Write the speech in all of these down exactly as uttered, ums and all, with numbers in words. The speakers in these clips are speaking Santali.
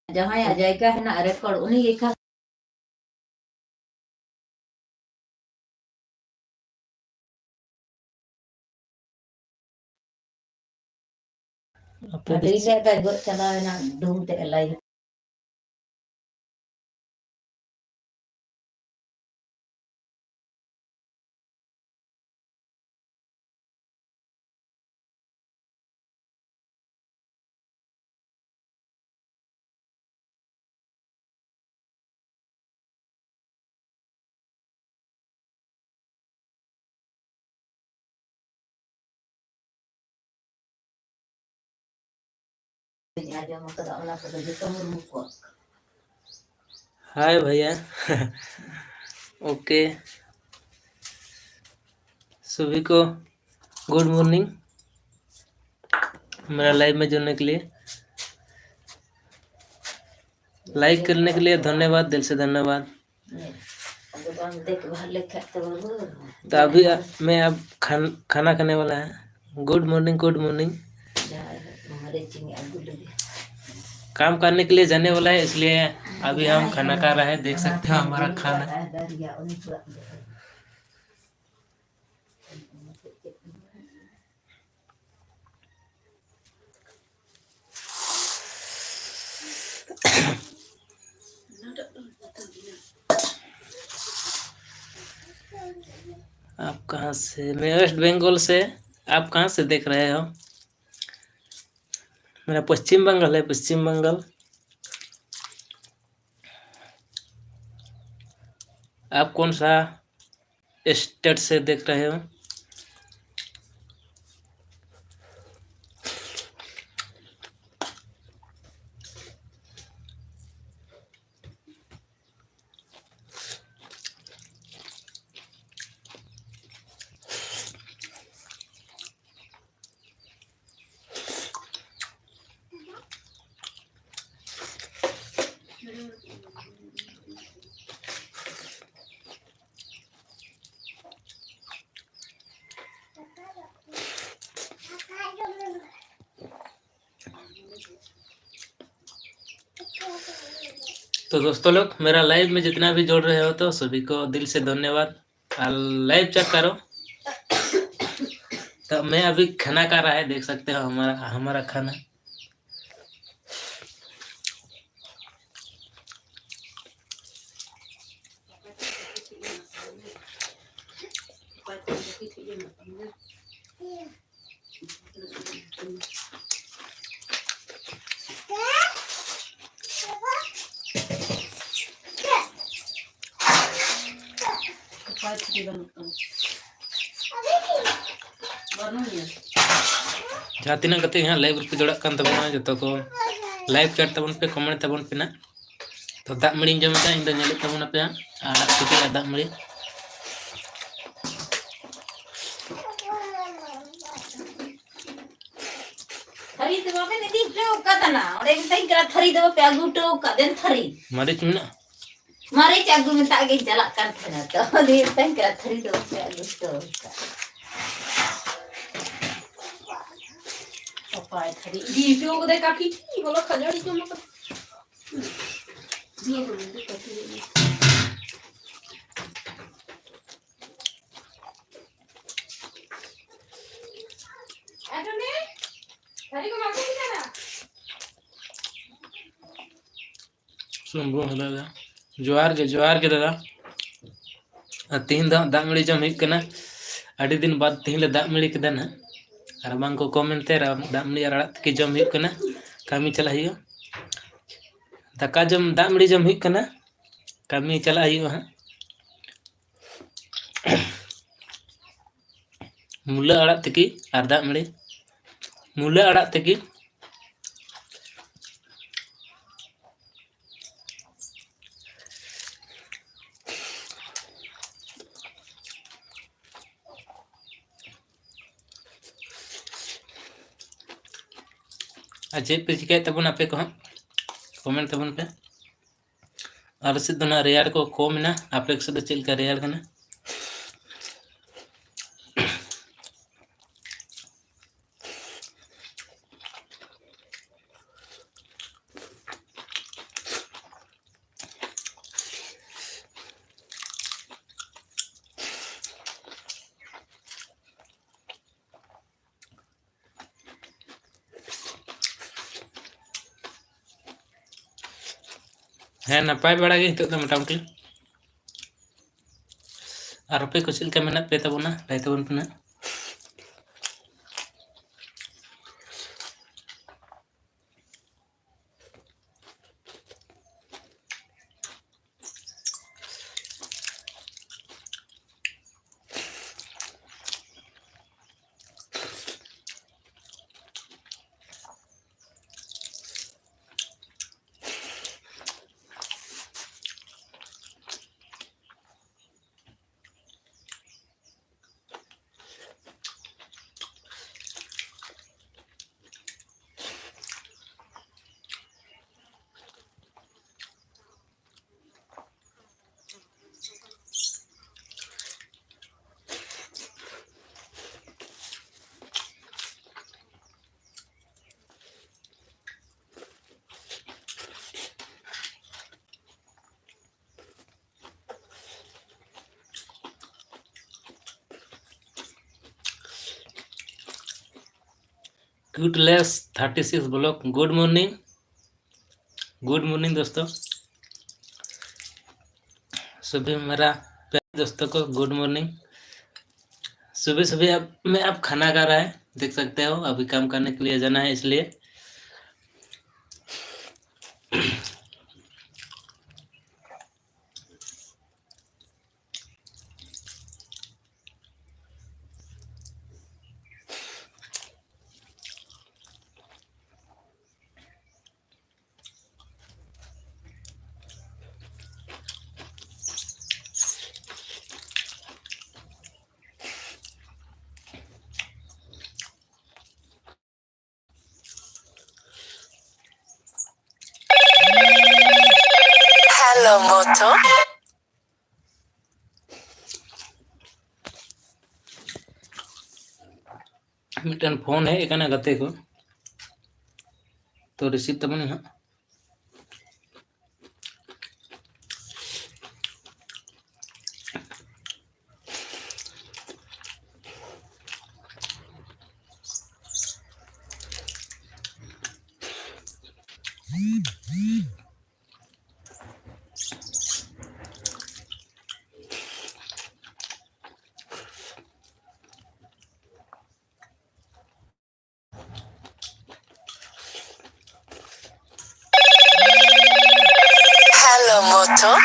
ᱡᱟᱦᱟᱸᱭᱟᱜ ᱡᱟᱭᱜᱟ ᱦᱮᱱᱟᱜ ᱨᱮᱠᱚᱨᱰ, ᱩᱱᱤ ᱜᱮ ᱠᱷᱟᱥ᱾ ᱟᱯᱮ ᱫᱚ ᱟᱹᱰᱤ ᱨᱮᱭᱟᱜ ᱫᱚ ᱜᱚᱡ ᱪᱟᱞᱟᱣ ᱮᱱᱟ, ᱰᱩᱢ ᱛᱮ ᱮᱞᱟᱭ᱾ ᱟᱸᱡᱚᱢ ᱟᱠᱟᱫᱟ, ᱚᱱᱟ ᱠᱚᱫᱚ ᱡᱚᱛᱚ ᱢᱩᱨᱢᱩ ᱠᱚᱣᱟᱜ᱾ हाय भैया। ओके, सभी को गुड मॉर्निंग, मेरा लाइव में जुड़ने के लिए। लाइक करने के लिए धन्यवाद, दिल से धन्यवाद। ᱟᱫᱚ ᱵᱟᱝ ᱫᱮᱠᱷ ᱵᱷᱟᱞᱮ ᱠᱷᱟᱡ ᱫᱚ ᱵᱟᱹᱵᱩ᱾ तो अभी मैं अब खान, खाना खाने वाला है। Good morning, good morning. ᱡᱟᱦᱟᱸ ᱢᱟᱨᱮ ᱪᱤᱱᱤ ᱟᱹᱜᱩ ᱞᱟᱹᱜᱤᱫ᱾ काम करने के लिए जाने वाला है, इसलिए अभी हम खाना खा रहे हैं। देख सकते हो हमारा खाना। आप कहाँ से? मैं वेस्ट बंगाल से। आप कहाँ से देख रहे हो? मेरा पश्चिम बंगाल है, पश्चिम बंगाल। आप कौन सा स्टेट से देख रहे हो? तो दोस्तों लोग, मेरा लाइव में जितना भी जुड़ रहे हो, तो सभी को दिल से धन्यवाद। और लाइव चेक करो। तो मैं अभी खाना खा रहा है, देख सकते हो हमारा, हमारा खाना। ᱡᱟᱦᱟᱸ ᱛᱤᱱᱟᱹᱜ ᱜᱟᱛᱮ ᱦᱟᱸᱜ ᱞᱟᱭᱤᱵᱷ ᱨᱮᱯᱮ ᱡᱚᱲᱟᱜ ᱠᱟᱱ ᱛᱟᱵᱚᱱᱟ, ᱡᱚᱛᱚ ᱠᱚ ᱞᱟᱭᱤᱵᱷ ᱪᱮᱴ ᱛᱟᱵᱚᱱ ᱯᱮ, ᱠᱚᱢᱮᱱᱴ ᱛᱟᱵᱚᱱ ᱯᱮ ᱱᱟᱜ᱾ ᱛᱚ ᱫᱟᱜ ᱢᱟᱹᱲᱤᱧ ᱡᱚᱢ ᱮᱫᱟ, ᱤᱧ ᱫᱚ ᱧᱮᱞᱮᱫ ᱛᱟᱵᱚᱱ ᱟᱯᱮ ᱦᱟᱸᱜ ᱟᱲᱟᱜ ᱛᱤᱠᱤ ᱟᱨ ᱫᱟᱜ ᱢᱟᱹᱲᱤ᱾ ᱛᱷᱟᱹᱨᱤ ᱫᱚ ᱵᱟᱵᱮᱱ ᱤᱫᱤ ᱦᱚᱴᱚ ᱟᱠᱟᱫᱟ ᱱᱟ? ᱚᱸᱰᱮ ᱢᱮᱛᱟᱧ ᱠᱟᱱᱟ ᱛᱷᱟᱹᱨᱤ ᱫᱚ ᱵᱟᱯᱮ ᱟᱹᱜᱩ ᱦᱚᱴᱚ ᱟᱠᱟᱫ, ᱫᱮᱱ ᱛᱷᱟᱹᱨᱤ᱾ ᱢᱟᱹᱨᱤᱪ ᱢᱮᱱᱟᱜᱼᱟ? ᱢᱟᱹᱨᱤᱪ ᱟᱹᱜᱩ ᱢᱮᱛᱟᱜ ᱜᱤᱧ ᱪᱟᱞᱟᱜ ᱠᱟᱱ ᱛᱟᱦᱮᱱᱟ, ᱛᱚ ᱩᱱᱤ ᱢᱮᱛᱟᱧ ᱠᱟᱱᱟ ᱛᱷᱟᱹᱨᱤ ᱫᱚ ᱵᱟᱯᱮ ᱟᱹᱜᱩ ᱦᱚᱴᱚ ᱟᱠᱟᱫ᱾ ᱚᱠᱚᱭ ᱛᱷᱟᱹᱨᱤ ᱤᱫᱤ ᱦᱚᱴᱚ ᱠᱟᱫᱟᱭ ᱠᱟᱹᱴᱤᱡ, ᱵᱚᱞᱚ ᱠᱷᱟᱡᱟᱹᱲᱤ ᱡᱚᱢ ᱠᱟᱫᱟ᱾ ᱥᱚᱢᱵᱷᱩ ᱦᱟᱸᱥᱫᱟ, ᱡᱚᱦᱟᱨ ᱜᱮ, ᱡᱚᱦᱟᱨ ᱜᱮ ᱫᱟᱫᱟ᱾ ᱟᱨ ᱛᱤᱦᱤᱧ ᱫᱚ ᱦᱟᱸᱜ ᱫᱟᱜ ᱢᱟᱹᱲᱤ ᱡᱚᱢ ᱦᱩᱭᱩᱜ ᱠᱟᱱᱟ᱾ ᱟᱹᱰᱤ ᱫᱤᱱ ᱵᱟᱫᱽ ᱛᱤᱦᱤᱧ ᱞᱮ ᱫᱟᱜ ᱢᱟᱹᱲᱤ ᱠᱮᱫᱟ ᱱᱟᱦᱟᱜ᱾ ᱟᱨ ᱵᱟᱝ ᱠᱚ ᱠᱚᱢᱮᱱ ᱛᱮ, ᱫᱟᱜ ᱢᱟᱹᱲᱤ ᱟᱨ ᱟᱲᱟᱜ ᱛᱤᱠᱤ ᱡᱚᱢ ᱦᱩᱭᱩᱜ ᱠᱟᱱᱟ᱾ ᱠᱟᱹᱢᱤ ᱪᱟᱞᱟᱜ ᱦᱩᱭᱩᱜᱼᱟ᱾ ᱫᱟᱠᱟ ᱡᱚᱢ, ᱫᱟᱜ ᱢᱟᱹᱲᱤ ᱡᱚᱢ ᱦᱩᱭᱩᱜ ᱠᱟᱱᱟ᱾ ᱠᱟᱹᱢᱤ ᱪᱟᱞᱟᱜ ᱦᱩᱭᱩᱜᱼᱟ ᱦᱟᱸᱜ᱾ ᱢᱩᱞᱟᱹ ᱟᱲᱟᱜ ᱛᱤᱠᱤ ᱟᱨ ᱫᱟᱜ ᱢᱟᱹᱲᱤ᱾ ᱢᱩᱞᱟᱹ ᱟᱲᱟᱜ ᱛᱤᱠᱤ᱾ ᱟᱨ ᱪᱮᱫ ᱯᱮ ᱪᱤᱠᱟᱹᱭᱮᱫ ᱛᱟᱵᱚᱱᱟ ᱟᱯᱮ ᱠᱚᱦᱚᱸ? ᱠᱚᱢᱮᱱᱴ ᱛᱟᱵᱚᱱ ᱯᱮ᱾ ᱟᱞᱮ ᱥᱮᱫ ᱫᱚ ᱱᱟᱦᱟᱜ ᱨᱮᱭᱟᱲ ᱠᱚ ᱠᱚᱢ ᱮᱱᱟ, ᱟᱯᱮ ᱥᱮᱫ ᱫᱚ ᱪᱮᱫ ᱞᱮᱠᱟ ᱨᱮᱭᱟᱲ ᱠᱟᱱᱟ? ᱦᱮᱸ, ᱱᱟᱯᱟᱭ ᱵᱟᱲᱟ ᱜᱮ ᱱᱤᱛᱚᱜ ᱫᱚ ᱢᱚᱴᱟᱢᱩᱴᱤ᱾ ᱟᱨ ᱟᱯᱮ ᱠᱚ ᱪᱮᱫ ᱞᱮᱠᱟ ᱢᱮᱱᱟᱜ ᱯᱮ ᱛᱟᱵᱚᱱᱟ? ᱞᱟᱹᱭ ᱛᱟᱵᱚᱱ ᱯᱮ ᱱᱟᱜ᱾ Cuteless thirty six block, good morning, good morning दोस्तों। सभी मेरा प्यारे दोस्तों को गुड मॉर्निंग। सुबह सुबह अब मैं अब खाना खा रहा है, देख सकते हो अभी काम करने के लिए जाना है इसलिए। ᱦᱮᱞᱳ ᱢᱚᱛᱚ᱾ ᱢᱤᱫᱴᱮᱱ ᱯᱷᱳᱱ ᱦᱮᱡ ᱟᱠᱟᱱᱟ ᱜᱟᱛᱮ ᱠᱚ, ᱛᱚ ᱨᱤᱥᱤᱵᱷ ᱛᱟᱵᱚᱱᱟᱹᱧ ᱦᱟᱸᱜ᱾ Lo moto.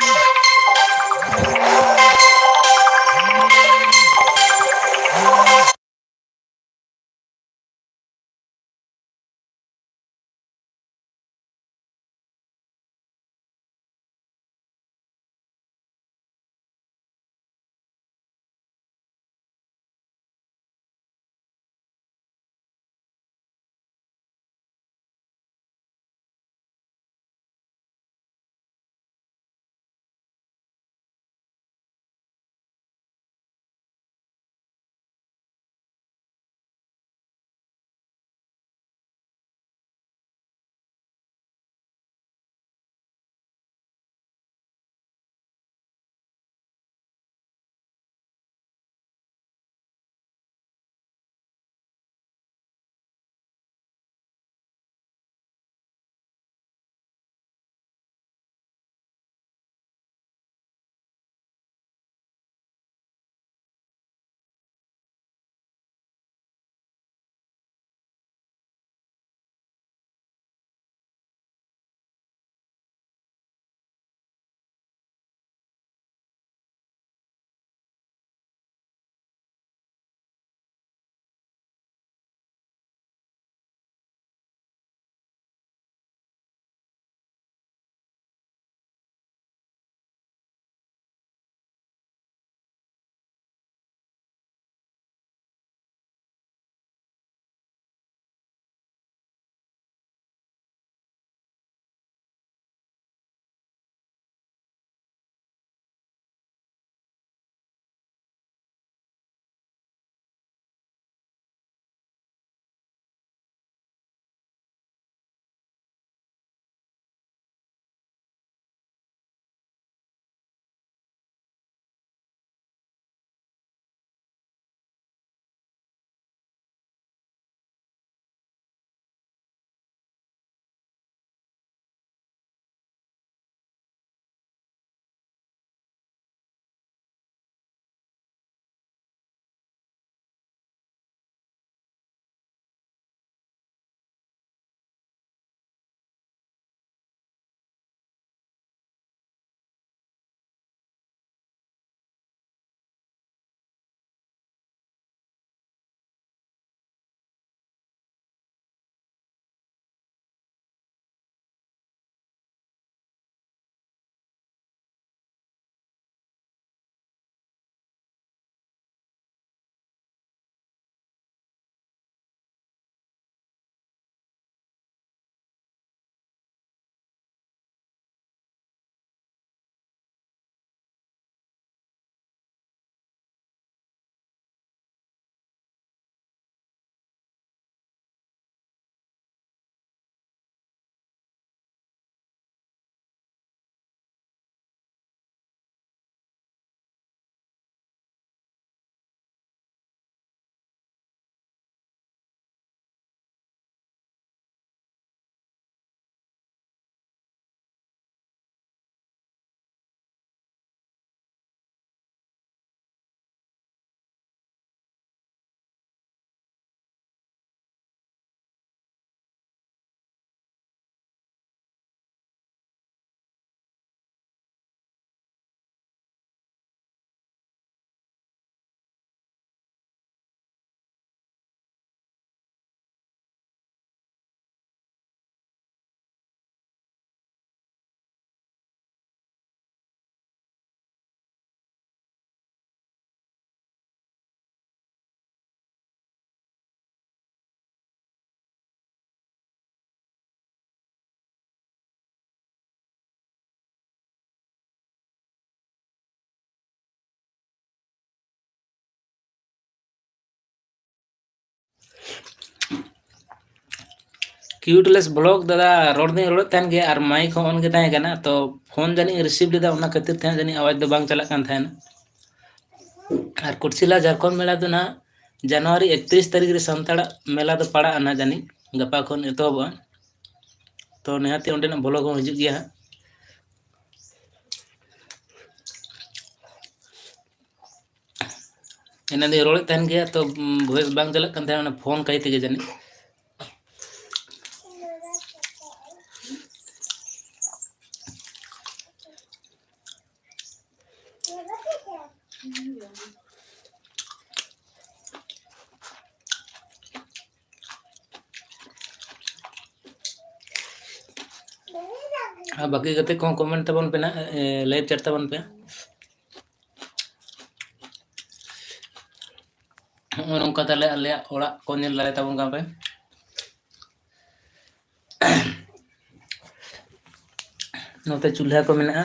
ᱠᱤᱭᱩᱴᱞᱮᱥ ᱵᱞᱚᱜ ᱫᱟᱫᱟ, ᱨᱚᱲ ᱫᱚᱧ ᱨᱚᱲᱮᱫ ᱛᱟᱦᱮᱱ ᱜᱮᱭᱟ ᱟᱨ ᱢᱟᱭᱤᱠ ᱦᱚᱸ ᱚᱱ ᱜᱮ ᱛᱟᱦᱮᱸ ᱠᱟᱱᱟ, ᱛᱚ ᱯᱷᱳᱱ ᱡᱟᱹᱱᱤᱡ ᱤᱧ ᱨᱤᱥᱤᱵᱷ ᱞᱮᱫᱟ, ᱚᱱᱟ ᱠᱷᱟᱹᱛᱤᱨ ᱛᱮ ᱦᱟᱸᱜ ᱡᱟᱹᱱᱤᱡ ᱟᱣᱟᱡᱽ ᱫᱚ ᱵᱟᱝ ᱪᱟᱞᱟᱜ ᱠᱟᱱ ᱛᱟᱦᱮᱱᱟ᱾ ᱟᱨ ᱠᱩᱴᱥᱤᱞᱟ ᱡᱷᱟᱲᱠᱷᱚᱸᱰ ᱢᱮᱞᱟ ᱫᱚ ᱱᱟᱦᱟᱜ ᱡᱟᱱᱩᱣᱟᱨᱤ ᱮᱠᱛᱨᱤᱥ ᱛᱟᱹᱨᱤᱠᱷ ᱨᱮ ᱥᱟᱱᱛᱟᱲᱟᱜ ᱢᱮᱞᱟ ᱫᱚ ᱯᱟᱲᱟᱜᱼᱟ ᱱᱟᱦᱟᱜ ᱡᱟᱹᱱᱤᱡ, ᱜᱟᱯᱟ ᱠᱷᱚᱱ ᱮᱛᱚᱦᱚᱵᱚᱜᱼᱟ᱾ ᱛᱚ ᱱᱤᱦᱟᱹᱛ ᱚᱸᱰᱮᱱᱟᱜ ᱵᱞᱚᱜ ᱦᱚᱸ ᱦᱤᱡᱩᱜ ᱜᱮᱭᱟ ᱦᱟᱸᱜ᱾ ᱮᱱᱟᱱ ᱫᱚᱧ ᱨᱚᱲᱮᱫ ᱛᱟᱦᱮᱱ ᱜᱮᱭᱟ, ᱛᱚ ᱵᱷᱚᱭᱮᱥ ᱵᱟᱝ ᱪᱟᱞᱟᱜ ᱠᱟᱱ ᱛᱟᱦᱮᱱᱟ, ᱚᱱᱟ ᱯᱷᱳᱱ ᱠᱟᱭ ᱛᱮᱜᱮ ᱡᱟᱹᱱᱤᱡ᱾ ᱟᱨ ᱵᱟᱹᱠᱤ ᱜᱟᱛᱮ ᱠᱚᱦᱚᱸ ᱠᱚᱢᱮᱱᱴ ᱛᱟᱵᱚᱱ ᱯᱮ ᱱᱟᱜ, ᱮ, ᱞᱟᱭᱤᱵᱷ ᱪᱮᱴ ᱛᱟᱵᱚᱱ ᱯᱮ᱾ ᱱᱚᱜᱼᱚᱭ ᱱᱚᱝᱠᱟ ᱛᱟᱦᱞᱮ ᱟᱞᱮᱭᱟᱜ ᱚᱲᱟᱜ ᱠᱚ ᱧᱮᱞ ᱫᱟᱲᱮ ᱛᱟᱵᱚᱱ ᱠᱟᱱ ᱯᱮ᱾ ᱱᱚᱛᱮ ᱪᱩᱞᱦᱟᱹ ᱠᱚ ᱢᱮᱱᱟᱜᱼᱟ᱾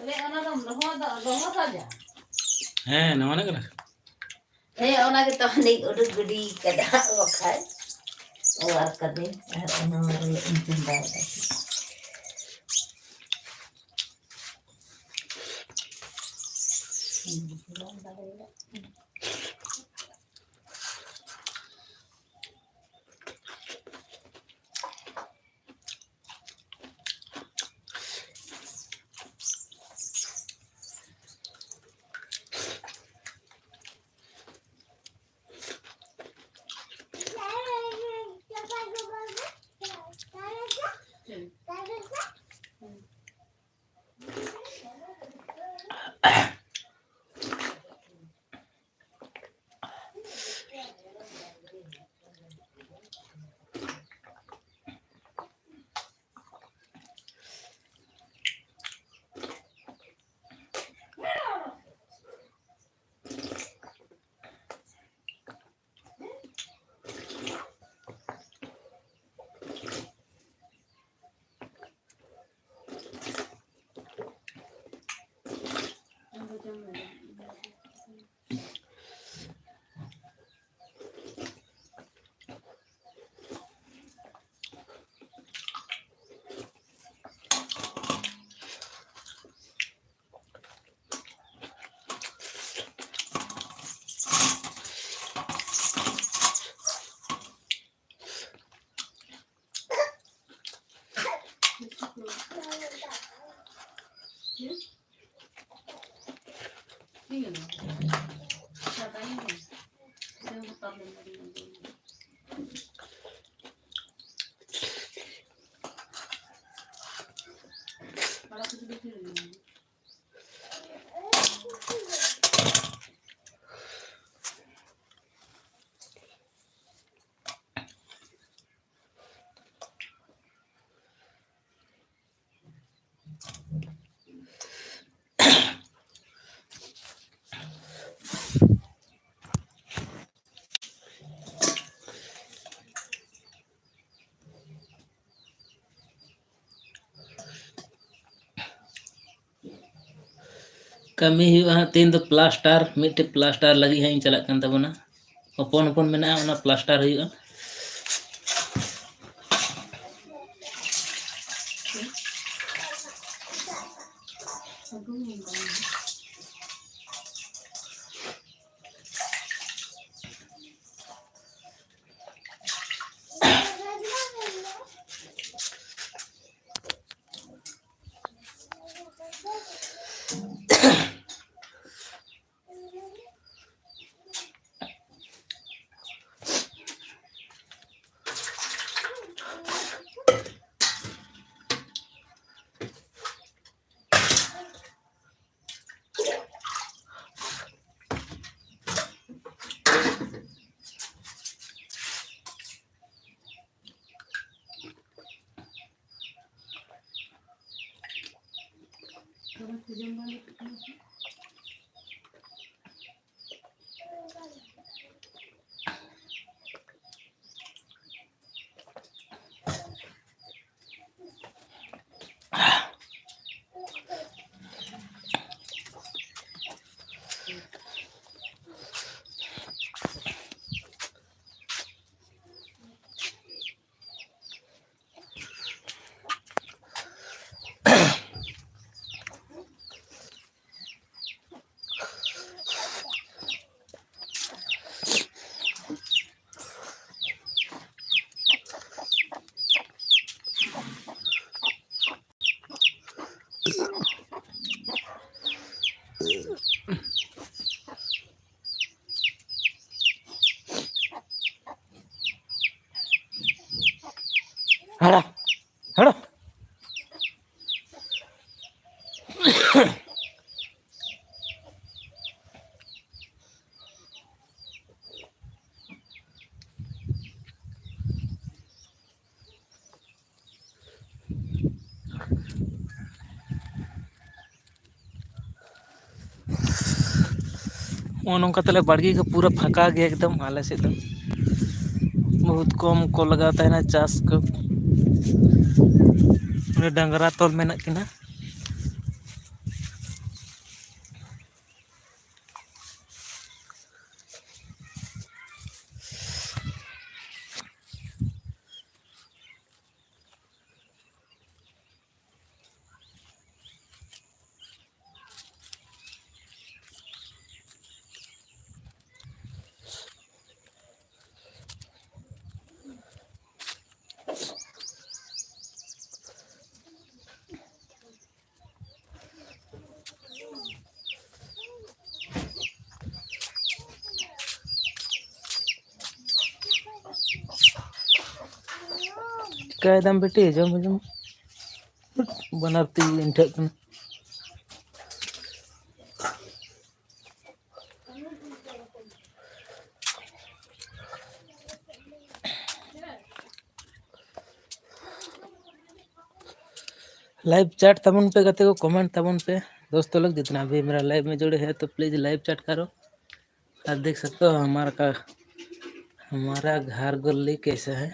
ᱛᱚᱵᱮ ᱚᱱᱟ ᱫᱚᱢ ᱫᱚᱦᱚ ᱫᱚ, ᱫᱚᱦᱚ ᱥᱟᱡᱟ᱾ ᱦᱮᱸ, ᱱᱚᱣᱟ ᱱᱟᱜ ᱠᱟᱱᱟ᱾ ᱦᱮᱸ, ᱚᱱᱟ ᱜᱮᱛᱚ ᱦᱟᱸᱰᱮᱧ ᱩᱰᱩᱠ ᱜᱤᱰᱤ ᱠᱟᱫᱟ, ᱵᱟᱠᱷᱟᱡ ᱚᱣᱟᱨ ᱠᱟᱫᱟᱹᱧ᱾ ᱟᱨ ᱚᱱᱟ ᱨᱮ ᱤᱧ ᱪᱚᱸᱫᱟᱭᱮᱫᱟ᱾ ᱠᱟᱹᱢᱤ ᱦᱩᱭᱩᱜᱼᱟ ᱦᱟᱸᱜ ᱛᱮᱦᱮᱧ ᱫᱚ ᱯᱞᱟᱥᱴᱟᱨ, ᱢᱤᱫᱴᱮᱡ ᱯᱞᱟᱥᱴᱟᱨ ᱞᱟᱹᱜᱤᱫ ᱦᱟᱸᱜ ᱤᱧ ᱪᱟᱞᱟᱜ ᱠᱟᱱ ᱛᱟᱵᱚᱱᱟ᱾ ᱦᱚᱯᱚᱱ ᱦᱚᱯᱚᱱ ᱢᱮᱱᱟᱜᱼᱟ, ᱚᱱᱟ ᱯᱞᱟᱥᱴᱟᱨ ᱦᱩᱭᱩᱜᱼᱟ᱾ ᱦᱟᱲᱟ, ᱦᱟᱲᱟ᱾ ᱱᱚᱜᱼᱚ ᱱᱚᱝᱠᱟ ᱛᱟᱞᱮ ᱵᱟᱲᱜᱮ ᱠᱚ ᱯᱩᱨᱟᱹ ᱯᱷᱟᱸᱠᱟ ᱜᱮᱭᱟ ᱮᱠᱫᱚᱢ ᱟᱞᱮ ᱥᱮᱫ ᱫᱚ᱾ ᱵᱚᱦᱩᱛ ᱠᱚᱢ ᱠᱚ ᱞᱟᱜᱟᱣ ᱛᱟᱦᱮᱱᱟ ᱪᱟᱥ ᱠᱚ᱾ ᱚᱸᱰᱮ ᱰᱟᱝᱨᱟ ᱛᱚᱞ ᱢᱮᱱᱟᱜ ᱠᱤᱱᱟ᱾ ᱪᱤᱠᱟᱹᱭ ᱫᱟᱢ ᱵᱤᱴᱤ? ᱡᱚᱢ ᱦᱚᱸ ᱡᱚᱢ᱾ ᱵᱟᱱᱟᱨ ᱛᱤ ᱤᱧ ᱴᱷᱮᱡ ᱠᱟᱱᱟ᱾ Live chat ᱛᱟᱵᱚᱱ ᱯᱮ ᱜᱟᱛᱮ ᱠᱚ, comment ᱛᱟᱵᱚᱱ ᱯᱮ। दोस्तों लोग, जितना भी मेरा live में जुड़े हैं तो please live chat करो। आप देख सकते हो हमारा का, हमारा घर गली कैसा है।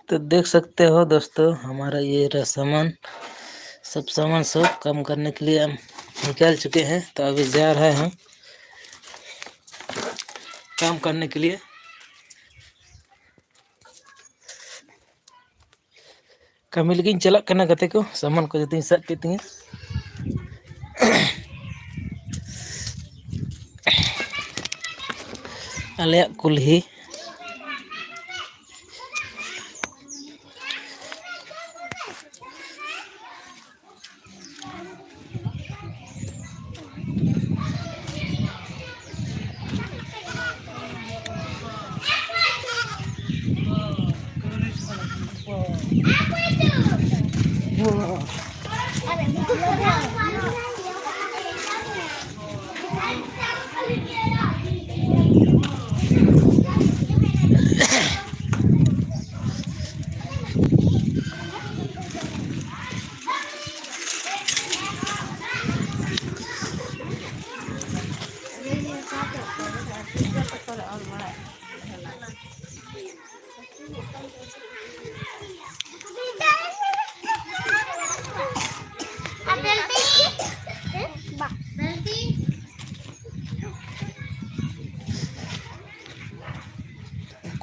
तो देख सकते हो दोस्तों, हमारा ये रहा सामान, सब सामान सब काम करने के लिए हम निकाल चुके हैं। तो अभी जा रहे हैं काम करने के लिए। ᱠᱟᱹᱢᱤ ᱞᱟᱹᱜᱤᱫ ᱤᱧ ᱪᱟᱞᱟᱜ ᱠᱟᱱᱟ ᱜᱟᱛᱮ ᱠᱚ, ᱥᱟᱢᱟᱱ ᱠᱚ ᱡᱚᱛᱚᱧ ᱥᱟᱵ ᱠᱮᱫ ᱛᱤᱧᱟᱹ᱾ ᱟᱞᱮᱭᱟᱜ ᱠᱩᱞᱦᱤ᱾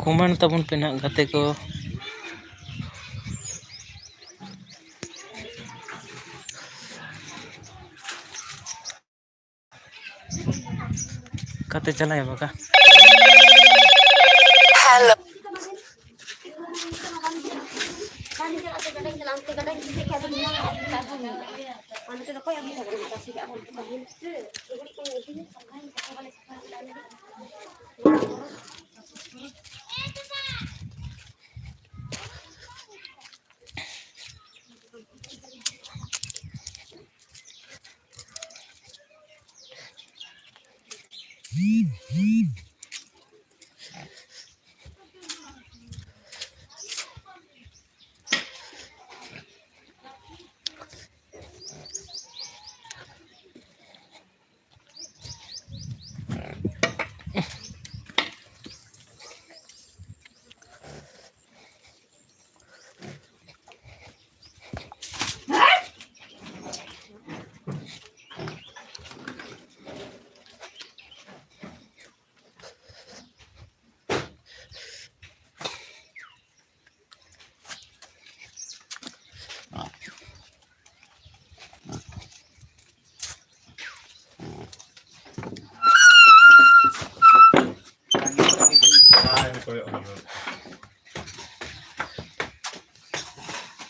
Comment ᱛᱟᱵᱚᱱ ᱯᱮ ᱱᱟᱦᱟᱜ ᱜᱟᱛᱮ ᱠᱚ᱾ ᱠᱟᱛᱮ ᱪᱟᱞᱟᱜ ᱦᱩᱭᱩᱜᱼᱟ ᱵᱟᱠᱟ᱾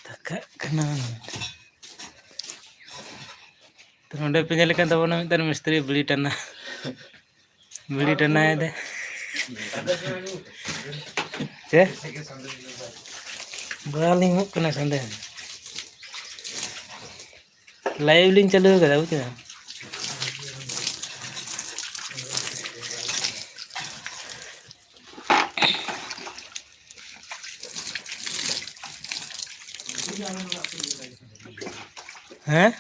ᱛᱟᱠᱟᱜ ᱠᱟᱱᱟ᱾ ᱛᱚ, ᱱᱚᱰᱮ ᱯᱮ ᱧᱮᱞᱮ ᱠᱟᱱ ᱛᱟᱵᱚᱱᱟ ᱢᱤᱫᱴᱟᱝ ᱢᱤᱥᱛᱨᱤ ᱵᱤᱲᱤ ᱴᱟᱱᱟ᱾ ᱵᱤᱲᱤ ᱴᱟᱱᱟᱭ ᱫᱮ᱾ ᱪᱮ? ᱵᱟᱞᱤᱧ ᱮᱢᱚᱜ ᱠᱟᱱᱟ ᱥᱟᱸᱫᱮ᱾ ᱞᱟᱭᱤᱵᱷ ᱞᱤᱧ ᱪᱟᱹᱞᱩ ᱠᱟᱫᱟ, ᱵᱩᱡ ᱠᱮᱫᱟ? ᱦᱮᱸ?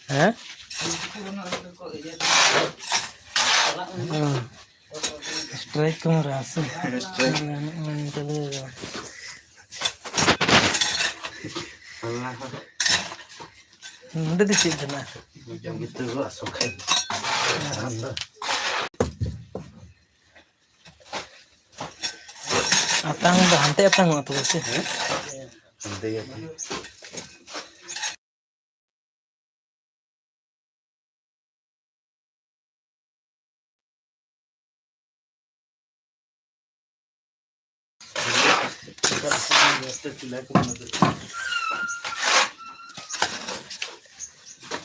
ᱦᱮᱸ? ᱦᱮᱸ᱾ ᱥᱴᱨᱟᱭᱤᱠ ᱠᱚ ᱢᱟᱨᱟ ᱥᱮ? ᱥᱴᱨᱟᱭᱤᱠ᱾ ᱱᱚᱰᱮ ᱫᱚ ᱪᱮᱫ ᱠᱟᱱᱟ? ᱡᱚᱢ ᱜᱤᱛᱟᱹ ᱠᱚ ᱟᱥᱚᱠ ᱠᱷᱟᱱ ᱫᱚ᱾ ᱟᱛᱟᱝ ᱫᱚ ᱦᱟᱱᱛᱮ ᱟᱛᱟᱝᱚᱜᱼᱟ ᱛᱚᱵᱮ ᱥᱮ? ᱦᱮᱸ? ᱦᱟᱱᱛᱮ ᱜᱮ ᱟᱛᱟᱝ᱾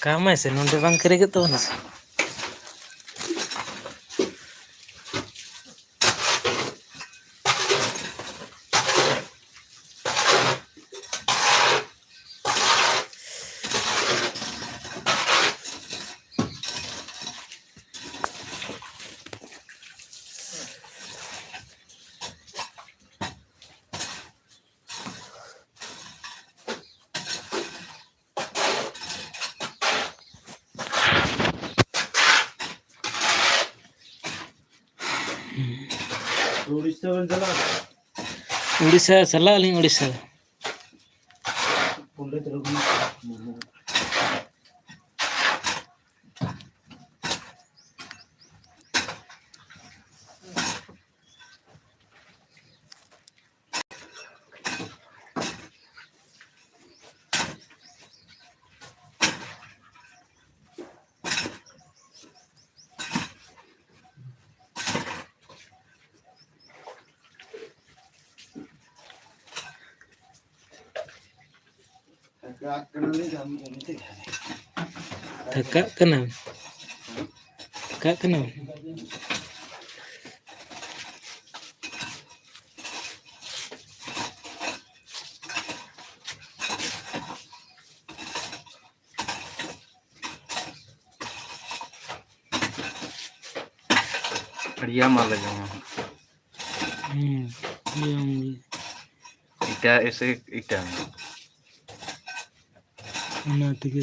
ᱠᱟᱢᱟᱭ ᱥᱮ ᱱᱚᱰᱮ ᱵᱟᱝ ᱠᱮᱨᱮᱡᱚᱜ ᱛᱟᱵᱚᱱᱟ ᱥᱮ? ᱩᱲᱤᱥᱥᱟ ᱵᱮᱱ ᱪᱟᱞᱟᱜᱼᱟ? ᱩᱲᱤᱥᱥᱟ ᱪᱟᱞᱟᱜ ᱟᱹᱞᱤᱧ, ᱩᱲᱤᱥᱥᱟ᱾ ᱯᱚᱱᱰᱤᱛ ᱨᱚᱜᱷᱩᱱᱟᱛᱷ ᱢᱩᱨᱢᱩ᱾ ᱨᱟᱜ ᱠᱟᱱᱟᱞᱤᱧ, ᱟᱢ ᱚᱱᱛᱮ ᱡᱟᱦᱟᱸ ᱨᱮ᱾ ᱛᱷᱟᱠᱟᱜ ᱠᱟᱱᱟᱢ? ᱛᱷᱟᱠᱟᱜ ᱠᱟᱱᱟᱢ? ᱟᱹᱲᱤᱭᱟ ᱢᱟ ᱞᱟᱜᱟᱣ ᱢᱟ᱾ ᱦᱩᱸ, ᱟᱹᱲᱤᱭᱟ ᱢᱟ᱾ ᱮᱴᱟ ᱮᱥᱮ ᱮᱴᱟ᱾ ᱚᱱᱟ ᱛᱮᱜᱮ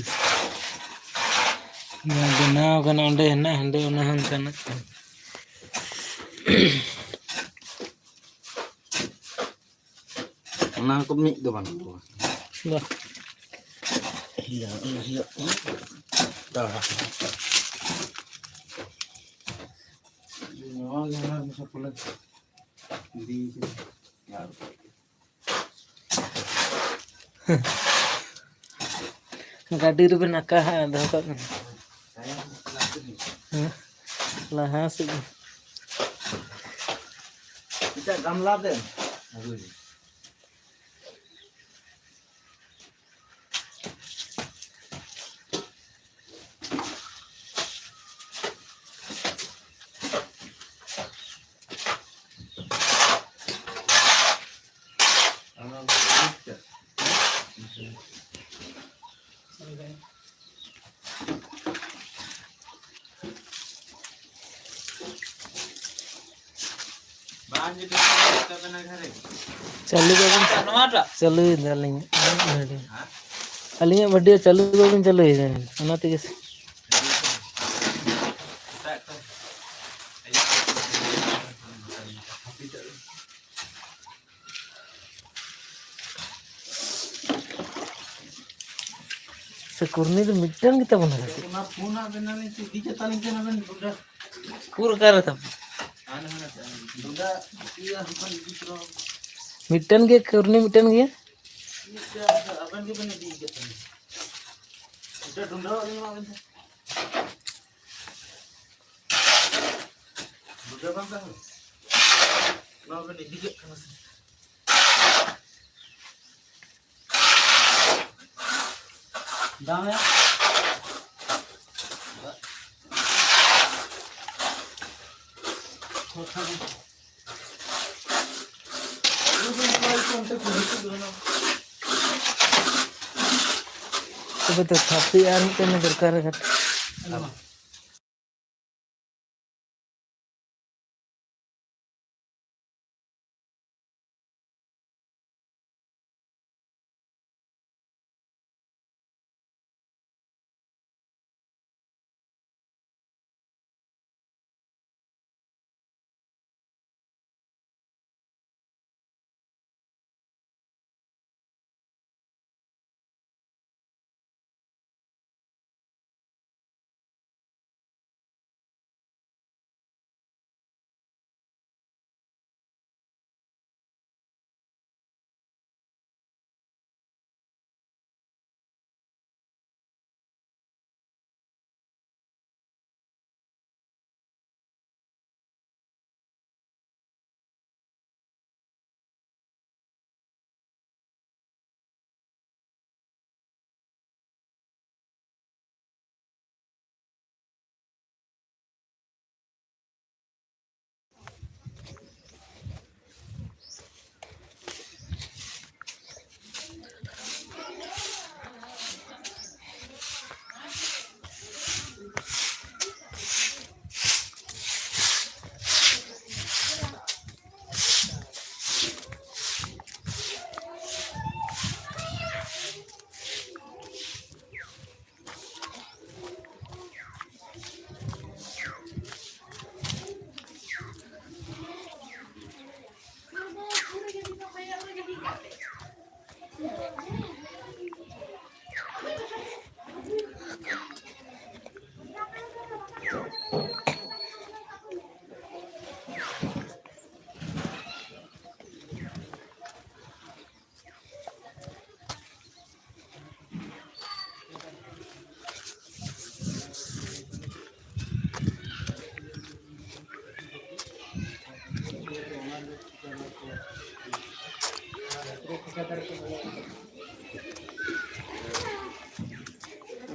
ᱡᱟᱦᱟᱸ ᱵᱮᱱᱟᱣ ᱠᱟᱱᱟ, ᱚᱸᱰᱮ ᱦᱮᱱᱟᱜ, ᱦᱟᱸᱰᱮ ᱚᱱᱟ ᱦᱚᱸ ᱚᱱᱠᱟᱱᱟᱜ ᱠᱟᱱᱟ᱾ ᱚᱱᱟ ᱦᱚᱸᱠᱚ ᱢᱤᱫ ᱫᱚ ᱵᱟᱹᱱᱩᱜ ᱠᱚᱣᱟ᱾ ᱵᱟ᱾ ᱤᱭᱟᱹ, ᱤᱭᱟᱹ, ᱤᱭᱟᱹ᱾ ᱫᱟᱲᱟ᱾ ᱱᱚᱣᱟ ᱜᱮ ᱦᱟᱱᱟ ᱢᱮᱥᱟ ᱯᱟᱞᱮ ᱤᱫᱤ ᱠᱟᱫᱟ᱾ ᱜᱟᱹᱰᱤ ᱨᱮᱵᱮᱱ ᱟᱠᱟᱦᱟᱜᱼᱟ, ᱫᱚᱦᱚ ᱠᱟᱜ ᱵᱮᱱ᱾ ᱦᱮᱸ? ᱞᱟᱦᱟ ᱥᱮᱫ ᱜᱮ᱾ ᱮᱴᱟᱜ ᱜᱟᱢᱞᱟ ᱛᱮ ᱟᱹᱜᱩᱭ ᱢᱮ᱾ ᱪᱟᱹᱞᱩ ᱵᱟᱵᱤᱱ ᱪᱟᱹᱞᱩᱭᱮᱫᱟ ᱟᱹᱞᱤᱧᱟᱜ ᱵᱷᱤᱰᱤᱭᱳ᱾ ᱟᱹᱞᱤᱧᱟᱜ ᱵᱷᱤᱰᱤᱭᱳ ᱪᱟᱹᱞᱩ ᱵᱟᱵᱤᱱ ᱪᱟᱹᱞᱩᱭᱮᱫᱟ, ᱚᱱᱟ ᱛᱮᱜᱮ ᱥᱮ᱾ ᱥᱮ ᱠᱩᱨᱱᱤ ᱫᱚ ᱢᱤᱫᱴᱟᱝ ᱜᱮᱛᱟ ᱵᱚᱱᱟ ᱥᱮ ᱪᱮᱫ? ᱚᱱᱟ ᱯᱷᱳᱱ ᱟᱵᱮᱱ ᱟᱹᱞᱤᱧ ᱪᱮᱫ ᱤᱫᱤ ᱠᱟᱛᱟ ᱞᱤᱧ ᱠᱟᱱᱟ ᱵᱮᱱ ᱰᱩᱰᱟ? ᱩᱠᱩᱨ ᱚᱠᱟᱨᱮ ᱛᱟᱢ? ᱦᱟᱱᱮ ᱦᱟᱱᱮ ᱰᱩᱰᱟ ᱤᱭᱟᱹ ᱦᱟᱱᱟ ᱤᱫᱤ ᱛᱚᱨᱟ᱾ ᱢᱤᱫᱴᱟᱝ ᱜᱮ ᱠᱩᱨᱱᱤ, ᱢᱤᱫᱴᱟᱝ ᱜᱮ? ᱢᱤᱫᱴᱟᱝ ᱟᱵᱮᱱ ᱜᱮᱵᱮᱱ ᱤᱫᱤ ᱠᱟᱛᱟ ᱞᱤᱧ᱾ ᱰᱩᱰᱟ ᱰᱩᱰᱟ ᱟᱹᱞᱤᱧ ᱮᱢᱟ ᱵᱮᱱ ᱛᱟᱦᱮᱸ᱾ ᱵᱩᱡᱷᱟᱹᱣ ᱵᱟᱝ ᱛᱟᱦᱮᱸ? ᱱᱚᱣᱟ ᱵᱮᱱ ᱤᱫᱤ ᱠᱮᱫ ᱠᱷᱟᱱ ᱥᱮ᱾ ᱫᱟᱢᱮ᱾ ᱛᱚᱵᱮ ᱛᱚ ᱛᱷᱟᱯᱤ ᱟᱨ ᱢᱤᱫᱴᱮᱱ ᱫᱚᱨᱠᱟᱨ ᱠᱟᱱᱟ᱾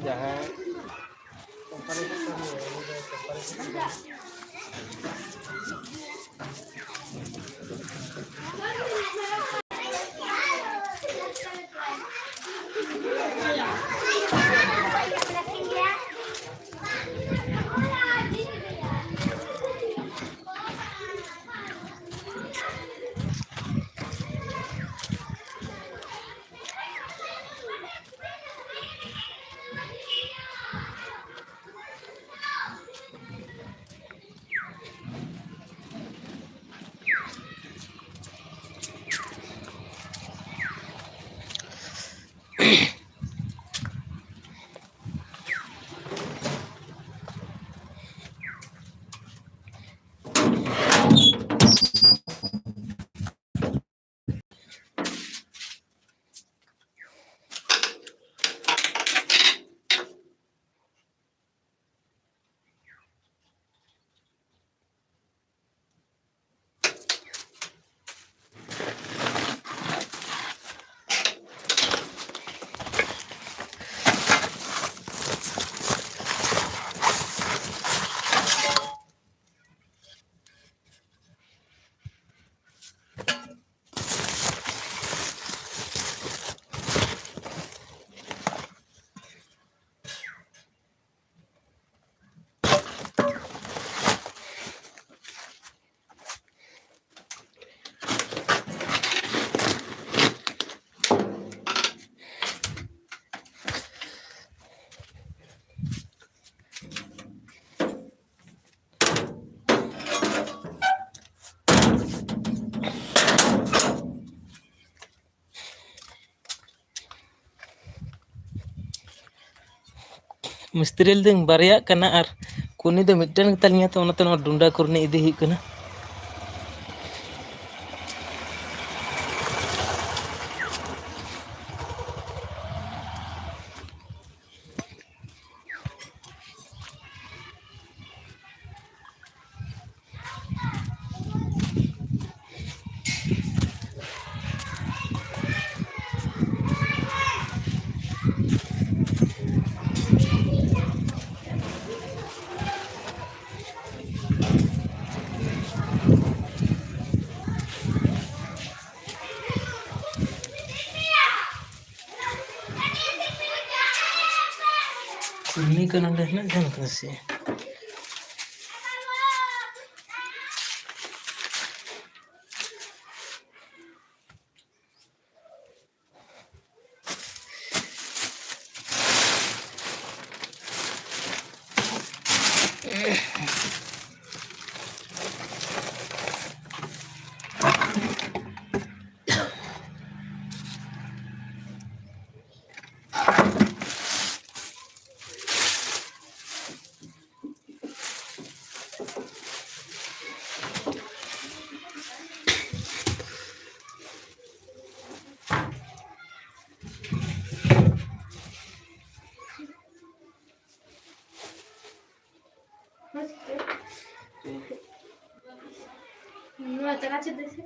ᱡᱟᱦᱟᱸᱭ ᱠᱳᱢᱯᱟᱱᱤ ᱠᱚ ᱠᱟᱹᱢᱤᱭᱟ, ᱩᱱᱤ ᱫᱚ ᱠᱳᱢᱯᱟᱱᱤ ᱠᱚ ᱠᱟᱹᱢᱤᱭᱟ᱾ ᱢᱤᱥᱛᱨᱤ ᱞᱟᱹᱭᱫᱟᱹᱧ ᱵᱟᱨᱭᱟᱜ ᱠᱟᱱᱟ ᱟᱨ ᱠᱩᱱᱤ ᱫᱚ ᱢᱤᱫᱴᱮᱱ ᱜᱮᱛᱟᱞᱤᱧᱟ, ᱛᱚ ᱚᱱᱟᱛᱮ ᱱᱚᱣᱟ ᱰᱩᱸᱰᱟ ᱠᱚᱨᱮᱱᱟᱜ ᱤᱫᱤ ᱦᱩᱭᱩᱜ ᱠᱟᱱᱟ᱾ ᱩᱱᱤ ᱠᱚ ᱱᱚᱰᱮ ᱦᱮᱱᱟᱜ ᱠᱟᱱ ᱠᱟᱱᱟ ᱥᱮ? ᱱᱚᱣᱟ ᱪᱟᱱᱟᱪᱩᱨ ᱫᱚ ᱥᱮ?